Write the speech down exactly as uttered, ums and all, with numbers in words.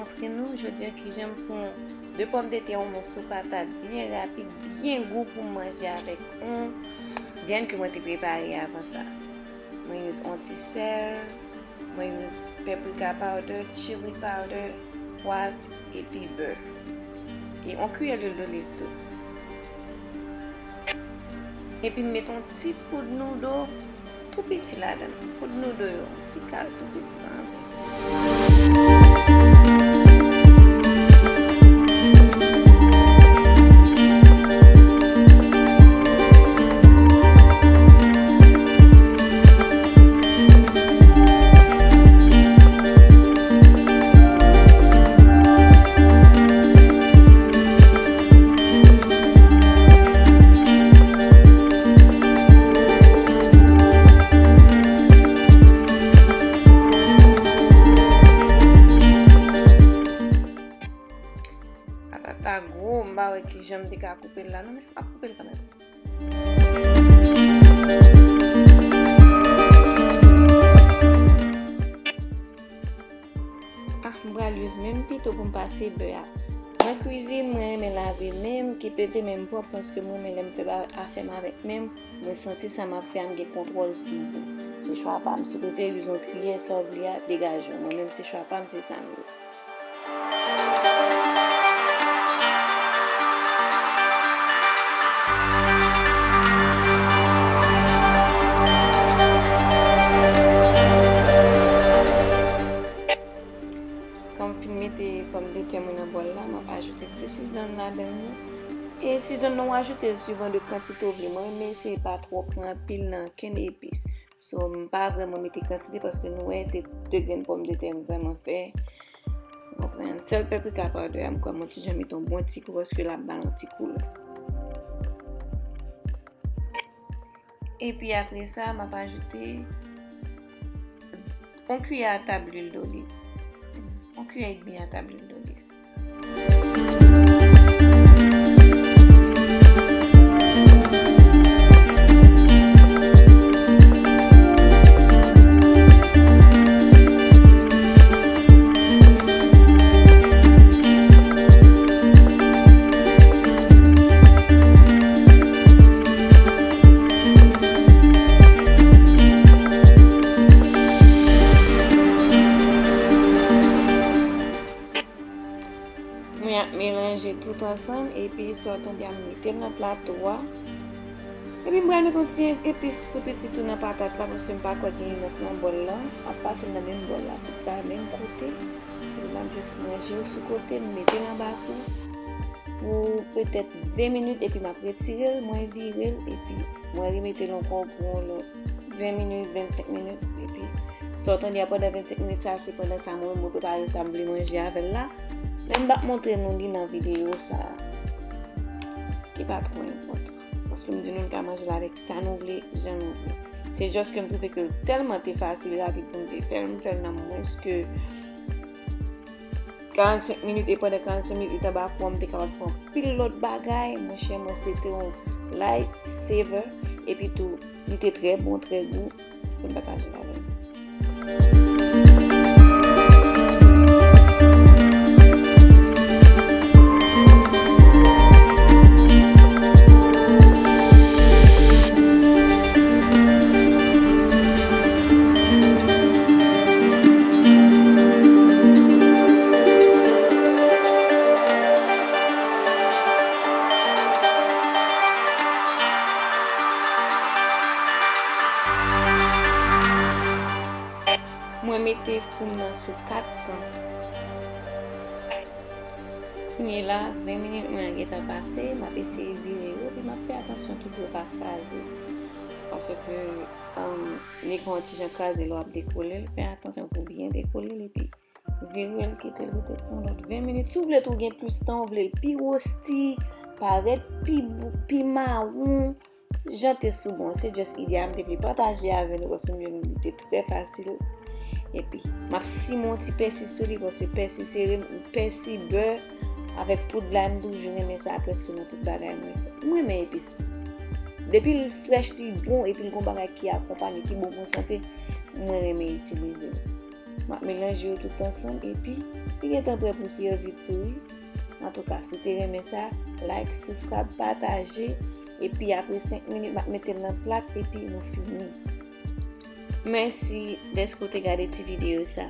Montre nou jodi a kijan m fè yon de pòmdetè, yon moso patat byen rapid, byen gou pou m manje avèk yon vyann ke mwen te prepare avan sa. Mwen use yon ti sèl, mwen use paprika powder, chili powder, pwav, epi bè. E yon kiyè lwil doliv tou. Epi m met yon ti poud noudo tou piti ladan l. Poud noudo yo, ti kal tou piti pa anpil. Patat la gwo, m pa wè kijan m te ka koupe l la non, men m ap koupe l kanmenm. Ah, m pral use men m pito pou m pase bè a. Nan kwizin, mwen renmen lave men m, ki pete men m pwòp, paske mwen renmen lè m fè ba-, afè m avèk men m, mwen santi sa m ap fè a, m gen kontwòl pi bon. Se chwa pa m, si w prefere use yon kiyè, sa w vle a, degaje w. Mwen menm, se chwa pa m, se sa m use. Kan m fin mete pòmdetè mwen nan bòl la, m ap ajoute ti sizòn ladan l. E sizòn nan, w ajoute l suivan de kantite w vle. Mwen renmen eseye pa twò pran anpil nan kenn epis. So, m pa vrèman mete kantite paske nou wè se de grenn pòmdetè m vrèman fè. Mwen pran yon sèl paprika powder a, m kwè mwen ti jan mete yon bon ti kou paske l ap ba l yon ti koulè. Epi apre sa, m ap ajoute yon kiyè a tab lwil doliv. Yon kiyè edmi a tab lwil doliv. Mwen ap melanje tout ansanm, epi sa w tande a, m mete l nan plato a. Epi m pral met yon ti epis tou piti tou nan patat la, paske m pa kwè gen inòf nan bòl la. M ap pase l nan menm bòl la, tout bagay menm kote. Epi m ap jis manje l sou kote, m mete l anba fou pou petèt ven minit, epi m ap retire l, mwen vire l, epi mwen remete l ankò pou yon lòt ven minit, vennsenk minit, epi sa w tande a pandan vennsenk minit sa, se pandan sa mwen, mwen prepare sa m vle manje avè l la. Men m p ap montre nou li nan videyo sa a, ki pa twò enpòtan. Paske m di nou, n ka manje l avèk sa nou vle, jan nou vle. Se jis ke m twouve ke l tèlman te fasil, rapid pou m te fè l, m fè l nan mwens ke karannsenk minit, e pandan karannsenk minit li t anba fou an, m te kapab fè anpil lòt bagay. Monchè, mwen se te yon life saver. Epi tou, li te trè bon, trè gou. Se pou n pataje l avè nou. Mwen mete fou m nan sou kat san. Kounye la, ven minit mwen an gentan pase, m ap eseye vire yo, epi m ap fè atansyon tou pou yo pa kraze. Paske, um, li gen yon ti jan kraze lè w ap dekole l, fè atansyon pou byen dekole l, epi vire l, kite l rete pou yon lòt ven minit. Si w vle tou gen plis tan, w vle l pi wosti, parèt pi bou-, pi mawon, jan te sou bon, se just ide a m te vle pataje avè nou, paske m jwenn li te trè fasil. Epi, m ap simen yon ti pèsi sou li, paske pèsi se re-, pèsi, bè, avèk poud la, m toujou renmen sa prèske nan tout bagay mwen fè. M renmen epis. Depi l frèch, li bon, epi l gon bagay ki akonpanye, ki bon pou sante, mwen renmen itilize l. M ap melanje yo tout ansanm epi li gentan prè pou sèvi tou wi. Antouka, si w te renmen sa, like, subscribe, pataje, epi apre senk minit, m ap mete l nan plat epi nou fini. Mèsi dèske w te gade ti videyo sa.